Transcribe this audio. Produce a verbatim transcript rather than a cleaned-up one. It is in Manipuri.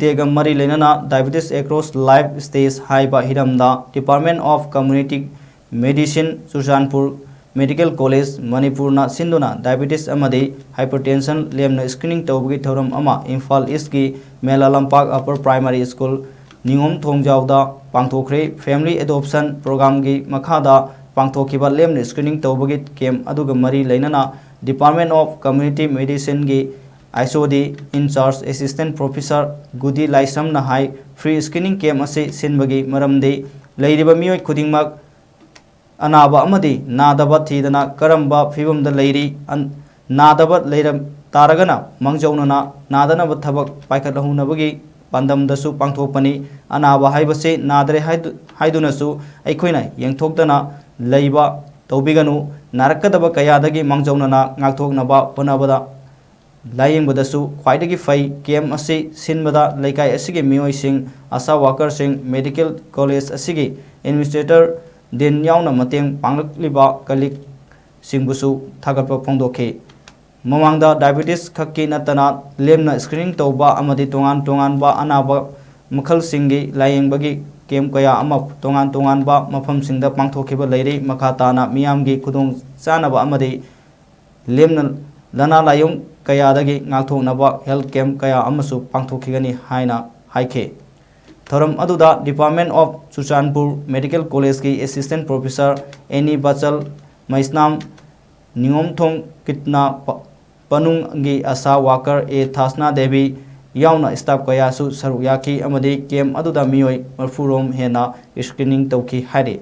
ꯗꯦꯒ ꯃꯔꯤ ꯂꯩꯅꯅ Diabetes Across Life Stage ꯍꯥꯏꯕ ꯍꯤꯔꯝꯗ Department of Community Medicine, Churachandpur Medical College, ꯃꯅꯤꯄꯨꯔꯅ ꯁꯤꯟꯗꯨꯅ diabetes ꯑꯃꯗꯤ hypertension ꯂꯦꯝꯅ screening ꯇꯧꯕꯒꯤ ꯊꯧꯔꯝ ꯑꯃ ꯏꯝꯐꯥꯜ ꯏꯁꯀꯤ ꯃꯦꯂꯥ ꯂꯝꯄꯥꯛ Upper Primary School, ꯅꯤꯉꯣꯝ ꯊꯣꯡꯖꯥꯎꯗ ꯄꯥꯡꯊꯣꯛꯈ꯭ꯔꯦ꯫ Family Adoption Programꯒꯤ ꯃꯈꯥꯗ ꯄꯥꯡꯊꯣꯛꯈꯤꯕ ꯂꯦꯝꯅ screening ꯇꯧꯕꯒꯤ camp ꯑꯗꯨꯒ ꯃꯔꯤ ꯂꯩꯅꯅ Department of Community Medicineꯒꯤ H O D in charge Assistant Professor ꯒꯨꯗꯤ ꯂꯥꯏꯁ꯭ꯔꯝꯅ high, free screening camp ꯑꯁꯤ ꯁꯤꯟꯕꯒꯤ ꯃꯔꯝꯗꯤ ꯂꯩꯔꯤꯕ ꯃꯤꯑꯣꯏ ꯈꯨꯗꯤꯡꯃꯛ ꯑꯅꯥꯕ ꯑꯃꯗꯤ ꯅꯥꯗꯕ ꯊꯤꯗꯅ ꯀꯔꯝꯕ ꯐꯤꯕꯝꯗ ꯂꯩꯔꯤ, ꯑꯟ-, ꯅꯥꯗꯕ ꯂꯩꯔꯝ ꯇꯥꯔꯒꯅ ꯃꯥꯡꯖꯧꯅꯅ ꯅꯥꯗꯅꯕ ꯊꯕꯛ ꯄꯥꯏꯈꯠꯍꯧꯅꯕꯒꯤ ꯄꯥꯟꯗꯝꯗꯁꯨ ꯄꯥꯡꯊꯣꯛꯄꯅꯤ꯫ ꯑꯅꯥꯕ ꯍꯥꯏꯕꯁꯤ ꯅꯥꯗ꯭ꯔꯦ ꯍꯥꯏꯗꯨ-, ꯍꯥꯏꯗꯨꯅꯁꯨ ꯑꯩꯈꯣꯏꯅ ꯌꯦꯡꯊꯣꯛꯇꯅ ꯂꯩꯕ ꯇꯧꯕꯤꯒꯅꯨ꯫ ꯅꯥꯔꯛꯀꯗꯕ ꯀꯌꯥꯗꯒꯤ ꯃꯥꯡꯖꯧꯅꯅ ꯉꯥꯛꯊꯣꯛꯅꯕ ꯍꯣꯠꯅꯕꯗ ꯂꯥꯌꯦꯡꯕꯗꯁꯨ ꯈ꯭ꯋꯥꯏꯗꯒꯤ ꯐꯩ꯫ Camp ꯑꯁꯤ ꯁꯤꯟꯕꯗ ꯂꯩꯀꯥꯏ ꯑꯁꯤꯒꯤ ꯃꯤꯑꯣꯏꯁꯤꯡ, ASHA workerꯁꯤꯡ, medical college ꯑꯁꯤꯒꯤ administrator ꯗꯤꯟ ꯌꯥꯎꯅ ꯃꯇꯦꯡ ꯄꯥꯡꯂꯛꯂꯤꯕ colleagueꯁꯤꯡꯕꯨꯁꯨ ꯊꯥꯒꯠꯄ ꯐꯣꯡꯗꯣꯛꯈꯤ꯫ ꯃꯃꯥꯡꯗ diabetes ꯈꯛꯀꯤ ꯅꯠꯇꯅ ꯂꯦꯝꯅ screening ꯇꯧꯕ ꯑꯃꯗꯤ ꯇꯣꯉꯥꯟ ꯇꯣꯉꯥꯟꯕ ꯑꯅꯥꯕ ꯃꯈꯜꯁꯤꯡꯒꯤ ꯂꯥꯌꯦꯡꯕꯒꯤ camp ꯀꯌꯥ ꯑꯃ ꯇꯣꯉꯥꯟ ꯇꯣꯉꯥꯟꯕ ꯃꯐꯝꯁꯤꯡꯗ ꯄꯥꯡꯊꯣꯛꯈꯤꯕ ꯂꯩꯔꯤ꯫ ꯃꯈꯥ ꯇꯥꯅ ꯃꯤꯌꯥꯝꯒꯤ ꯈꯨꯗꯣꯡ ꯆꯥꯅꯕ ꯑꯃꯗꯤ ꯂꯦꯝꯅ ꯂꯅꯥ ꯂꯥꯏꯌꯣꯡ ꯀꯌꯥꯗꯒꯤ ꯉꯥꯛꯊꯣꯛꯅꯕ health camp ꯀꯌꯥ ꯑꯃꯁꯨ ꯄꯥꯡꯊꯣꯛꯈꯤꯒꯅꯤ ꯍꯥꯏꯅ ꯍꯥꯏꯈꯤ꯫ ꯊꯧꯔꯝ ꯑꯗꯨꯗ Department of Churachandpur Medical Collegeꯀꯤ Assistant Professor ꯑꯦꯅꯤ ꯕꯆꯜ, ꯃꯩꯁꯅꯥꯝ ꯅꯤꯉꯣꯝꯊꯣꯡ ꯀꯤꯠꯅ ꯄ-, ꯄꯅꯨꯡꯒꯤ ASHA worker ꯑꯦ ꯊꯥꯁꯅꯥ ꯗꯦꯕꯤ ꯌꯥꯎꯅ staff ꯀꯌꯥꯁꯨ ꯁꯔꯨꯛ ꯌꯥꯈꯤ ꯑꯃꯗꯤ camp ꯑꯗꯨꯗ ꯃꯤꯑꯣꯏ ꯃꯔꯤꯐꯨ ꯔꯣꯝ ꯍꯦꯟꯅ screening ꯇꯧꯈꯤ ꯍꯥꯏꯔꯤ꯫